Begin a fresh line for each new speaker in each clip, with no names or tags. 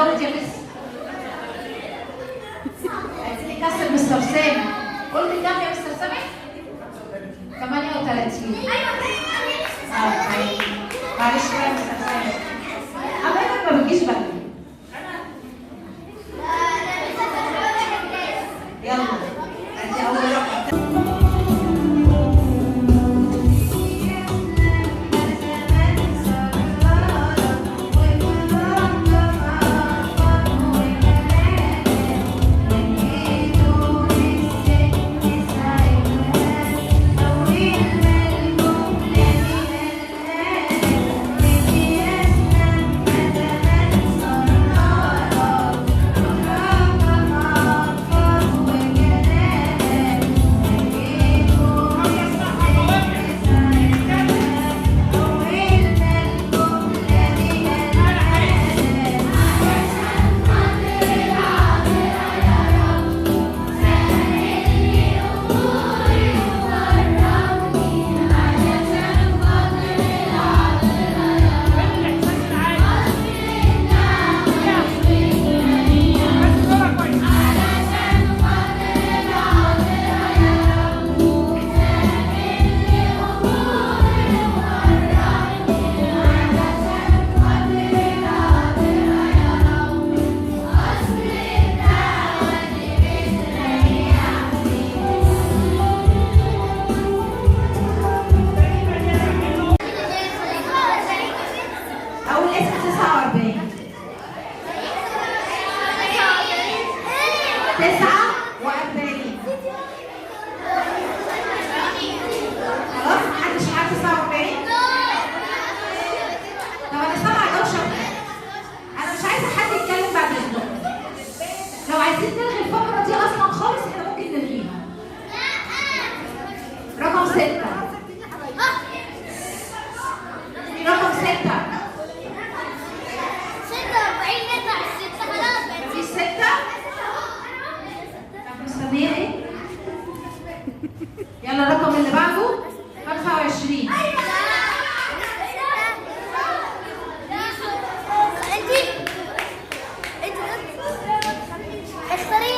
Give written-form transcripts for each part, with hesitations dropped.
ازود يا مس؟ عايزين نكسر مستر سامح. قلت كام يا مستر سامح؟ 38. ايوه معلش بقى يا مستر سامح، حضرتك ما بتجيش بدري. يلا ادي اول رقم. خلاص محدش معاه 49؟ طب انا سامعه دوشه، انا مش عايزه حد يتكلم بعد اذنكم. لو عايزين نلغي الفقرة دي اصلا خالص احنا ممكن نلغيها. رقم 6، رقم 6.
46 نطلع الستة خلاص.
مفيش 6؟ طب مستنيه ايه؟ يلا الرقم اللي بعده 25.
اختاري.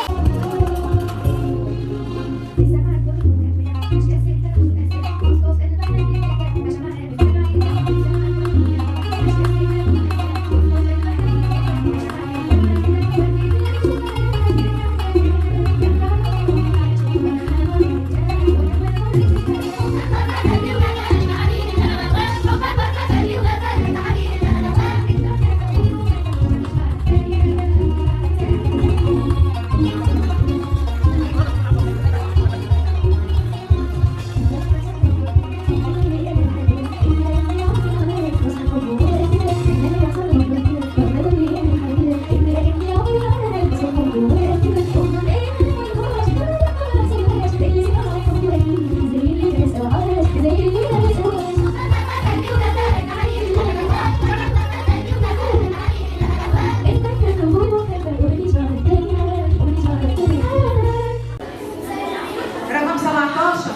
رقم 17.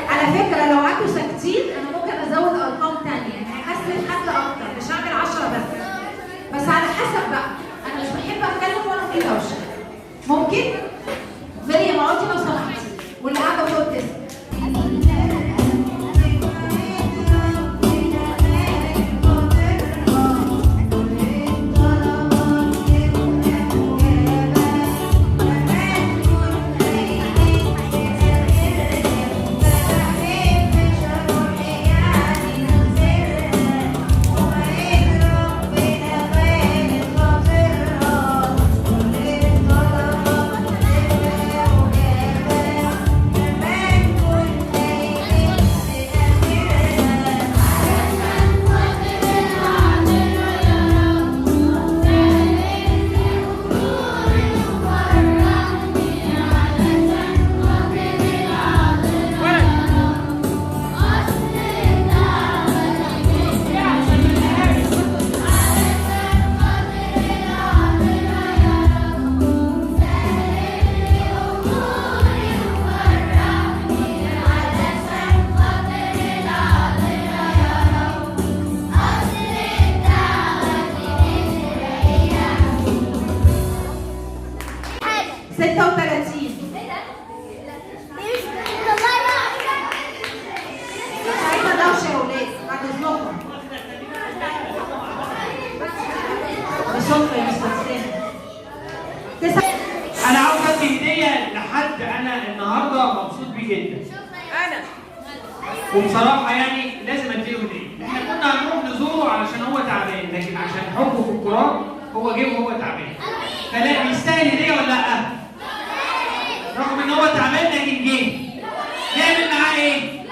على فكرة لو قعدتوا ساكتين أنا ممكن أزود أرقام تانية، يعني هحسن حد أكتر، مش هعمل 10 بس على حسب بقى، أنا مش بحب أتكلم وأنا في دوشة. ممكن؟ مريم اقعدي لو سمحتي، واللي قاعدة فوق تسأل.
النهارده مبسوط بيه جدا.
انا
وبصراحة يعني لازم اديله هديه. احنا كنا هنروح نزوره علشان هو تعبان، لكن عشان حبه في القران هو جه وهو تعبان. فلا بيستاهل هديه ولا لا؟ رغم ان هو تعبان لكن جه. نعمل معاه ايه؟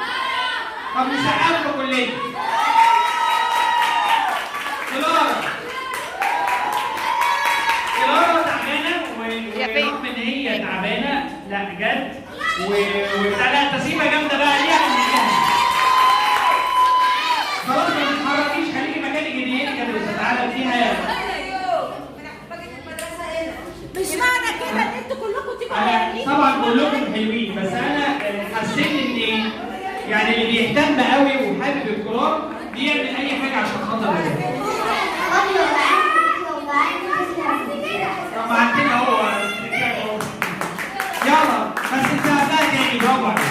طب نسقف له كلنا. كلارا، كلارا تعبانة ورغم ان هي تعبانة لا جد وبتاع، لا تسيبه جامدة بقى ليها. خلاص ما تتحركيش، خليكي مكانك اللي هي كانت بتتعلم فيها.
مش معنى كده ان انتوا كلكم تبقوا عيانين.
طبعا كلكم حلوين، بس انا حسيت ان يعني اللي بيهتم قوي وحابب القران بيعمل اي حاجة عشان خاطر الولاد. طب ما عندنا اهو، يلا بس انت بقى تاني، برافو عليك.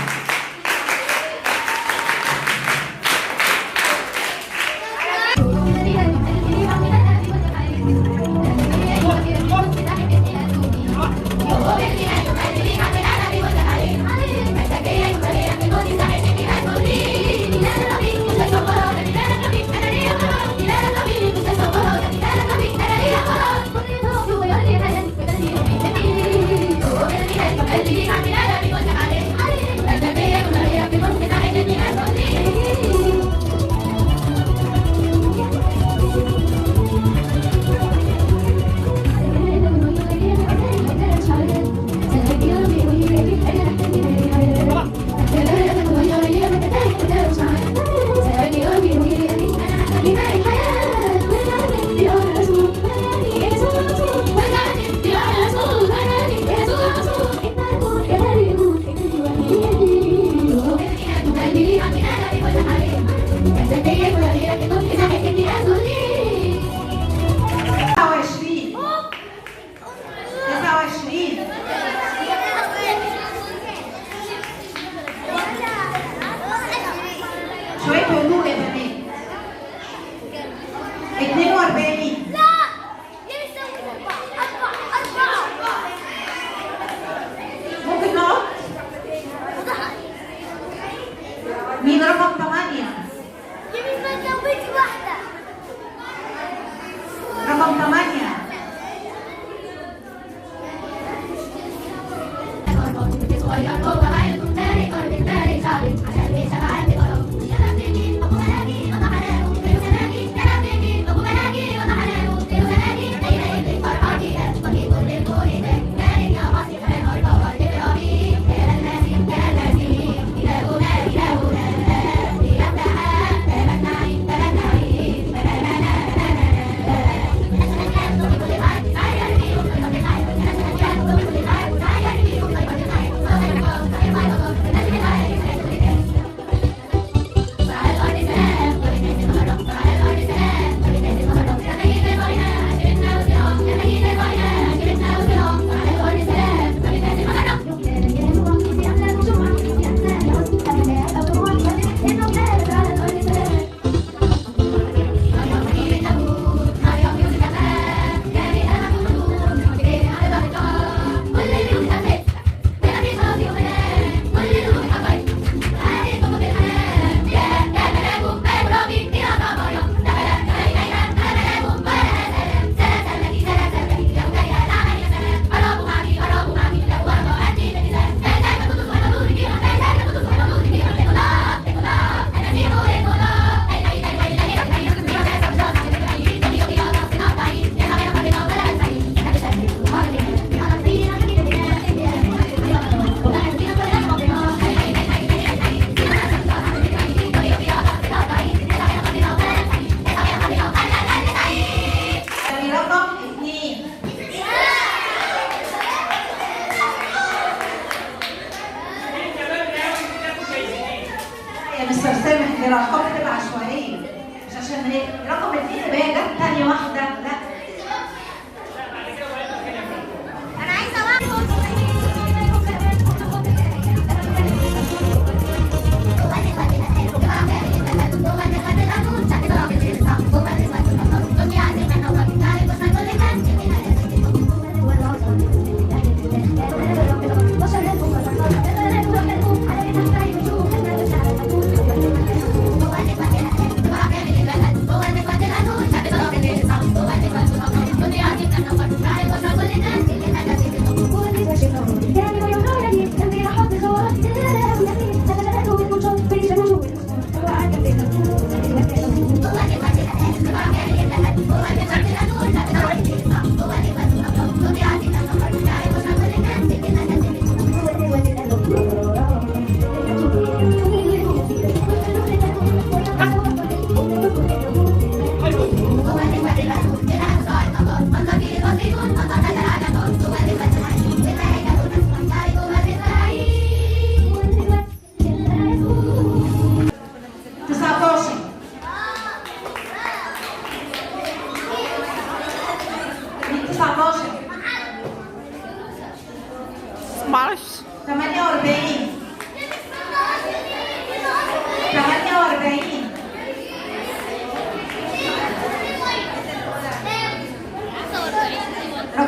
29 29. شوية هدوء يا بنات. 42. ممكن نقعد؟ مين رقم 8؟ رقم 8. يعني رقم 2.
انت بدري قوي بتاخد جايزتين.
يا مستر سامح، دي الارقام بتبقى عشوائية، مش عشان هي رقم 2 يبقى هي جت تاني واحدة، لا.
انا عايزه واحدة.
Thank you.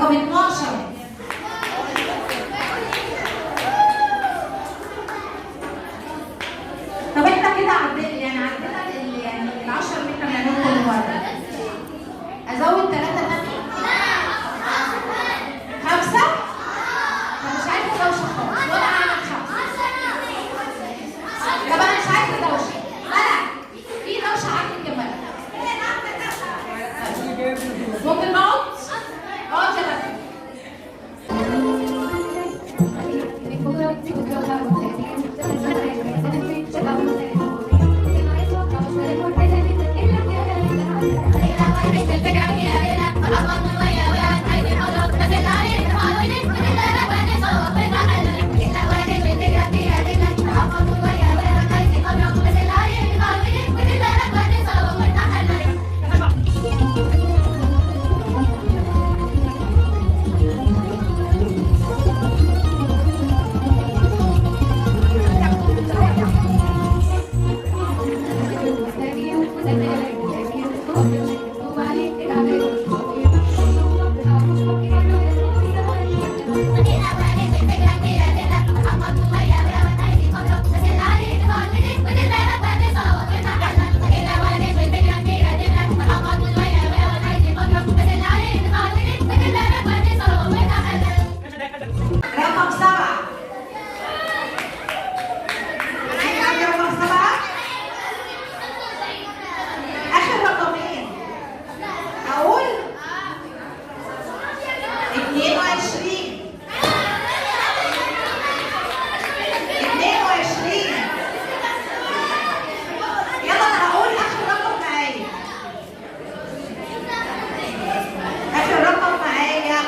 رقم 12. طب احنا كده عدينا، يعني عندنا يعني ال10 اللي احنا بنعملهم كل مرة. ازود 3 تاني؟ 5؟ انا مش عايزه دوشه خالص، ولا هعمل 5. طب انا مش عايزه دوشه، لا في دوشه عندك يا ملك. ممكن نقعد؟ اقعد يا ملك. رقم 7. عايزة رقم 7. آخر رقمين. أقول 22. 22. يلا أنا هقول آخر رقم معايا. آخر رقم معايا.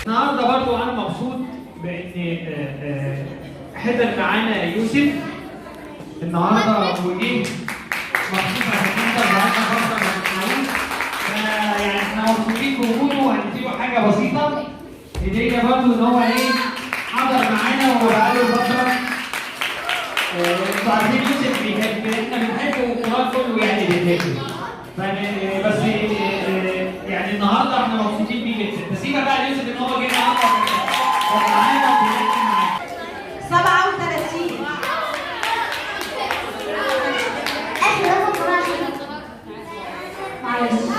النهارده برضو انا مبسوط بان حضر معانا يوسف النهارده وجه مخصوص عشان نحضر بقالنا فترة ما شفناهوش. فيعني احنا مبسوطين بوجوده وهنديله حاجة بسيطة هديه برضو ان هو ايه حضر معانا وهو بقاله فترة. انتوا عارفين يوسف بيحب، احنا بنحبه والقران كله يعني بيحبه. بس يعني النهارده احنا مبسوطين بيه جدا. تسيبها بقى ليوسف ان هو جه النهارده ومعانا وبيحكي معانا.
37.
آخر رقم معلش.